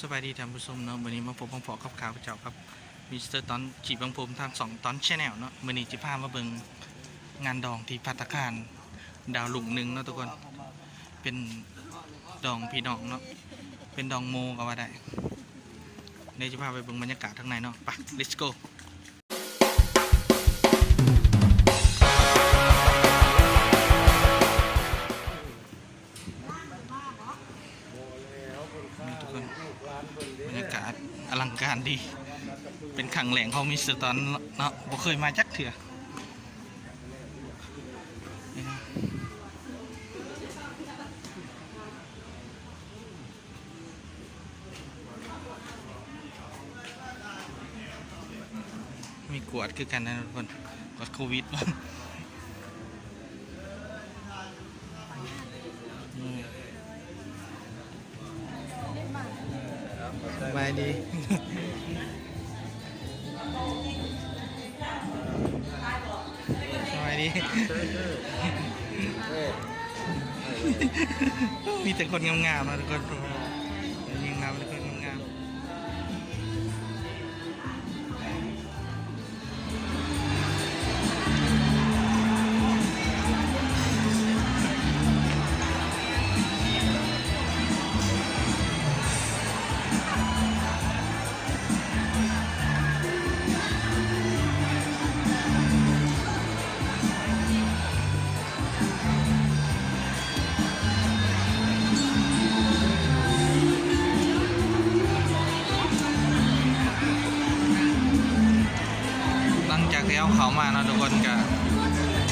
ສະບາຍດີທ່ານຜູ້ຊົມເນາະ, ມື້ນີ້ມາພົບມາພໍ້ກັບຂ້າພະເຈົ້າກັບມິສເຕີຕອນ ຈີບບັງພົມ ທາງຊ່ອງຕອນ Channel ເນາະ. ມື້ນີ້ຊິພາມາເບິ່ງງານດອງທີ່ພັດຕາຄານດາວລຸ້ງໜຶ່ງເນາະທຸກຄົນ, ເປັນດອງພີ່ນ້ອງເນາະ, ເປັນດອງໂມກໍວ່າໄດ້. ດຽວຊິພາໄປເບິ່ງບັນຍາກາດທາງໃນເນາະ, ໄປ let's go. ນີ້ທຸກຄົນ ບັນຍາກາດອະລັງການດີ, ເປັນຄັ້ງແລກຂອງມິສເຕີຕອນເນາະ, ບໍ່ເຄີຍມາຈັກເທື່ອ. ມີກວດຄືກັນນະທຸກຄົນ, ກວດໂຄວິດ. ສະບາຍດີ. ສະບາຍດີ. ມີແຕ່ຄົນງາມໆເນາະທຸກຄົນ, ຍິງນຳແຕ່ຄົນງາມໆ. ຫຼັງຈາກທີ່ເຮົາເຂົ້າມາເນາະທຸກຄົນ, ກະ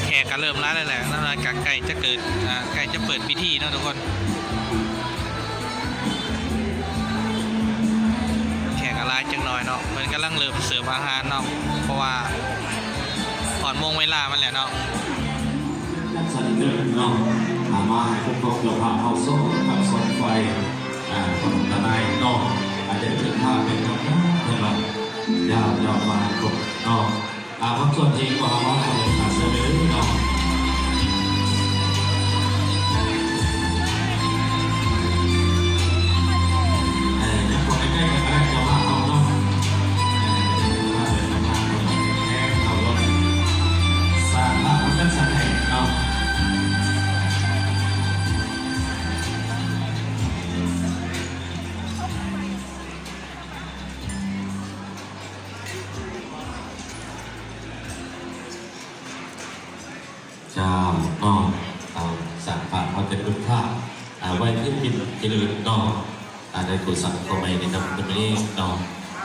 ແຂກກະເລີ່ມຫຼາຍແລ້ວແຫຼະເນາະ, ກະໃກ້ຈະເກີດ ອ່າ ໃກ້ຈະເປີດພິທີເນາະທຸກຄົນ. ແຂກກໍຫຼາຍຈັກໜ້ອຍເນາະ, ເພິ່ນກຳລັງເລີ່ມເສີບອາຫານເນາະ, ເພາະວ່າຮອດໂມງເວລາມັນແລ້ວເນາະ. ສັນເດີເນາະ ອາ ມາໃຫ້ພົບກັບເຈົ້າພາບເຮົາສອງພັກສອງຝ່າຍ ອາ ຂອງຕານາຍເນາະ, ອາດຈະຖືພາບເປັນກຳນານເພິ່ນວ່າ ຍາວໆມາຄົບເນາະ. ອາ ພາກສ່ວນທີ່ພວກເຮົາເອົາເຂົ້າໄປເຊີນເດີເນາະ. ເອີ ຍັງເຂົ້າໃກ້ໆກັນກໍໄດ້ ເຈົ້າພາບເຮົາເນາະ. ເອີ ເຈົ້າພາບເປັນເຈົ້າພາບເຮົາແທນເຮົາເນາະ, ສ້າງພາບເຮົາຈັດສັນໃຫ້ເນາະ. ເຈົ້າເນາະ ເອົາ ສ້າງພາບເຮົາຈະບັນທຶກພາບ ອາ ໄວ້ເພື່ອເປັນທີ່ລະລຶກເນາະ. ອາ ໄດ້ໂຄສະເຂົ້າໃໝ່ໃນນຳຕົວເອງເນາ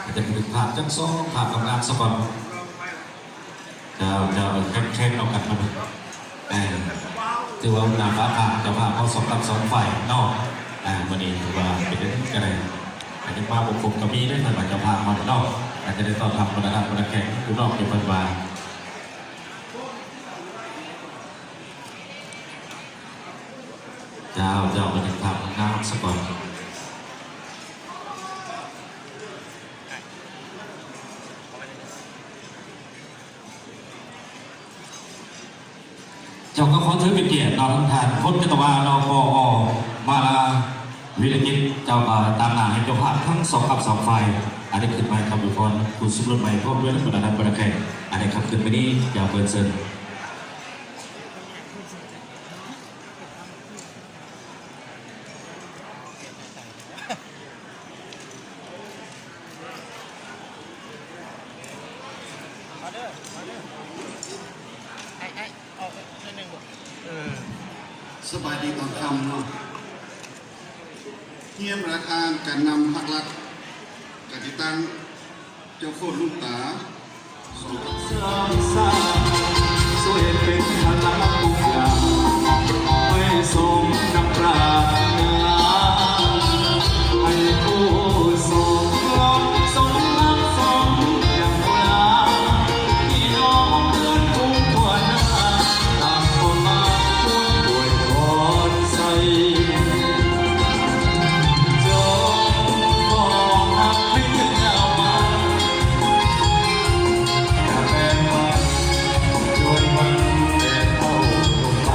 ະ, ຈະບັນທຶກພາບຈັກສອງພາບງາມໆສາກ່ອນ. ເຈົ້າ ເຈົ້າ ແຂ່ງໆເອົາກັນມາ. ເອີ ຖືວ່າໜ້າຟ້າທາງເຈົ້າພາບເຮົາສອງພັກສອງຝ່າຍເນາະ. ອາ ມື້ນີ້ຖືວ່າເປັນຈັ່ງໃດກໍໄດ້ ອັນນີ້ມາບໍ່ຄົບກໍມີເດ້ ເພິ່ນວ່າເຈົ້າພາບເຮົາເນາະ, ອາດຈະໄດ້ຕ້ອນຮັບບັນດາທ່ານບັນດາແຂກຜູ້ນອກທີ່ເພິ່ນວ່າ ເຈົ້າ ເຈົ້າ ບັນທຶກພາບງາມສາກ່ອນ. ເຈົ້າກໍຂໍຖືເປັນກຽດເນາະ ທາງທ່ານ ພົນຈັດຕະວາ ນ ປອ ມາລາ ວິລະກິດ ເຈົ້າກໍຕາມໜ້າໃຫ້ເຈົ້າພາບທັງສອງພັກສອງຝ່າຍ ອັນໄດ້ຂຶ້ນມາຄຳອວຍພອນຜູ້ສົມລົດໃໝ່ ພ້ອມດ້ວຍບັນດາທ່ານບັນດາແຂກ ອັນໄດ້ຂັບຂຶ້ນມານີ້ ເຈົ້າ ເປີດເຊີນ. ມາເດີ ມາເດີ ໄອ້ ໄອ້ ອອກໜ້ອຍໜຶ່ງ. ເອີ ສະບາຍດີຕອນຄ່ຳເນາະ. ຮຽນມາດຕະຖານການນຳພາກລັດ ການຕິດຕັ້ງ ເຈົ້າໂຄດລຸງຕາ ສອງ ສ້າງສາ ຊ່ວຍເປັນພະລັງທຸກຢ່າງ ໃຫ້ສົມດັ່ງປາດຖະໜາ ໃຫ້ຄູ່ສົມລົມສົມຮັກສົມຫຍັງຜູ້ລາ ພີ່ນ້ອງເພື່ອນຝູງທົ່ວໜ້າ ຕາມເຂົ້າມາຮ່ວມອວຍພອນໃສ່ ຈົ່ງຂໍຮັກໃຫ້ຍາວມາ ຢ່າແປນມາ ຈວນວັນແກ່ເຖົ້າລົງໄປ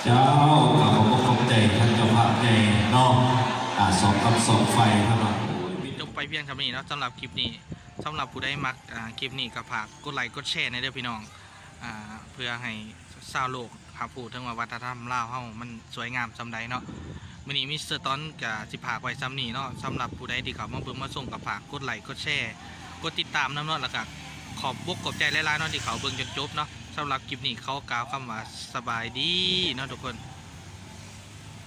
ເຈົ້າ ກາບຂອບອົກຂອບໃຈທ່ານເຈົ້າພາບໃຫຍ່ເນາະ ອາ ສອງຄຳສອງໄຟເນາະ. ຈົບໄປພຽງເທົ່ານີ້ເນາະ ສຳລັບຄລິບນີ້. ສຳລັບຜູ້ໃດມັກ ອ່າ ຄລິບນີ້ກໍຝາກກົດໄລກົດແຊແດ່ເດີພີ່ນ້ອງ ອ່າ ເພື່ອໃຫ້ຊາວໂລກຮັບຮູ້ເຖິງວ່າວັດທະນະທຳລາວເຮົາມັນສວຍງາມສ່ຳໃດເນາະ. ມື້ນີ້ມິສເຕີຕອນກໍຊິຝາກໄວ້ສ່ຳນີ້ເນາະ. ສຳລັບຜູ້ໃດທີ່ເຂົ້າມາເບິ່ງມາຊົມກໍຝາກກົດໄລກົດແຊ ກົດຕິດຕາມນຳເນາະ ແລ້ວກໍຂອບອົກຂອບໃຈຫຼາຍໆເນາະ ທີ່ເຂົ້າເບິ່ງຈົນຈົບເນາະ. ສຳລັບຄລິບນີ້ຂໍກ່າວຄຳວ່າສະບາຍດີເນາະທຸກຄົນ.